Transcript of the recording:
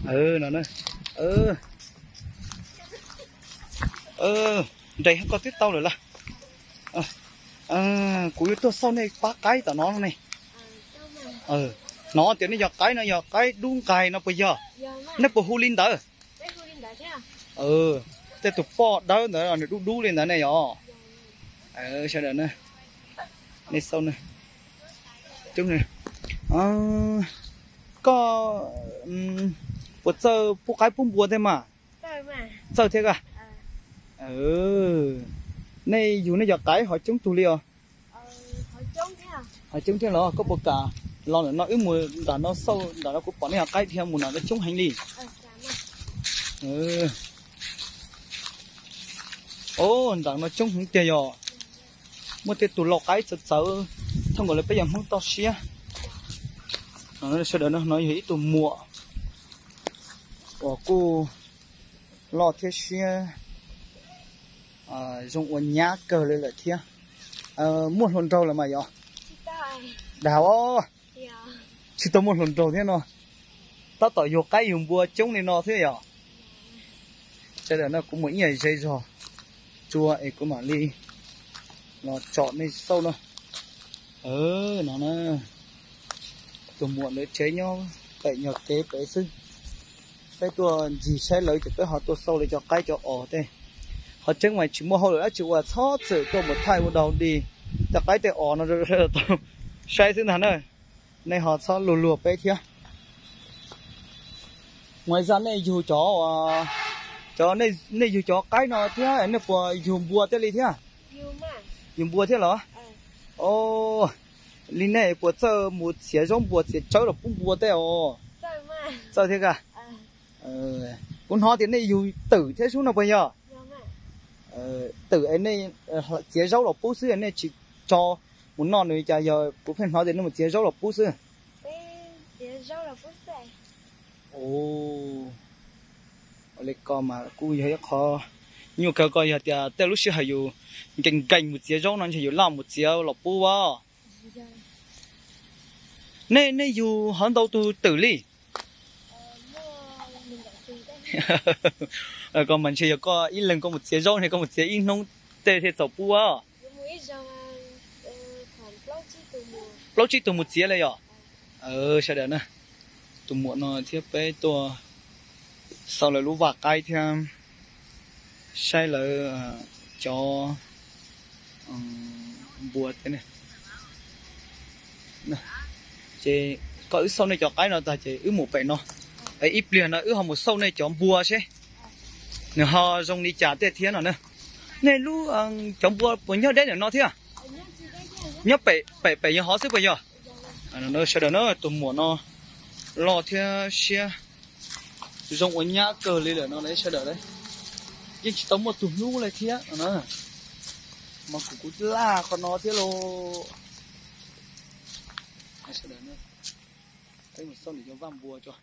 No, nres koj twb tau lawm las. Kuv yuav tuaj xauj nej pab qaib tom no ne. Hnov tias nej yog qaib no yog qaib dub nqaig no puas yog? Nej puas hu li ntawd? Tej tus poj dawb ntawd nws dub dub li ntawd ne yog? Sawv daws, nej xauj, koj puas txawj pub qaib pub npua tej mas? Txawj thiab a. Nej yug nej cov qaib ho coob tug li os? Ho coob thiab los? Koj puas kam los ntawm no wb mus nram no xauj, nram no kuv pom nej cov qaib dhia mus nram no coob heev li. Nram no coob heev tiag yog. Muaj tej tus lau qaib txawv txawv, thooj nkaus li peb yog Hmoob toj siab. Sawv daws, no yog ib tug muam uas kuj loj thiab siab zoo ua nyab kawg li lawm thiab. Muaj hluas nraug lawm mas yog? Dag, tsis tau muaj hluas nraug thiab no. Tab tom yug qaib yug npua coob li no thiab yog? Sawv daws, no kuv mus ib yam ze zog tsua es kuv mam li los tsom nej xauj no. No, tus muam lawv tsev nyob pem nyuag kev pem xwb. Peb tuaj ncig saib lawv ces peb ho tuaj xauj lawv cov qaib cov os tej. Qhov tseeb mas tsis muaj hauj lwm dab tsi ua, txhob txwm tuaj mus thaij ua dog dig cov qaib tej os no tau saib xwb ntag na. Nej ho txhob luag luag peb thiab. Mas zaj nej yug cov, cov, nej yug cov qaib no thiab nej puas yug npua tej li thiab? Yug npua thiab los? Li nej puas txawj mus txiav zaub npua txiav tsawb los pub npua tej os? Txawj thiab a. Kuv hnov tias nej yug twm thiab sub no puas yog? Twm es nej txiav zaub los pub xwb, nej tsis tso mus noj nws cas yog kuv pheej hnov tias nej mus txiav zaub los pub xwb? Ua li ko mas kuj yog ib qho nyuaj kawg, koj yog tias tej lub sij hawm yus nkees nkees mus txiav zaub no ntshe yus laj mus txiav los pub as. Nej, nej yug hov ntau tus twm li? Koj mas ntshe yog koj ib leeg koj mus txiav zaub ne, koj mus txiav ib hnub tej thiaj txaus pub as. Plaub tsib tug mus txiav li yom? Sawv daws na, tus muam no thiab peb tuaj xauj lawv lub vaj qaib thiab saib lawv cov npua tej. Ces koj wb xauj nej cov qaib no tag ces wb mus pem no. Ib pliag no wb ho mus xauj nej cov npua seb nws ho zoo li cas tej thiab no na. Nej lub, cov npua puas nyob deb ntawm no thiab? Nyob pem, pem, pem yog hov xwb puas yog? Sawv daws na, tus muam no loj thiab siab zoo ua nyab kawg li lawm no sawv daws. Yeej tsis tau muaj tus hlub li thiab no na. Mas kuv, kuv laj qhov no thiab lauj. Sawv daws, peb mus xauj nws cov vaj npua tso.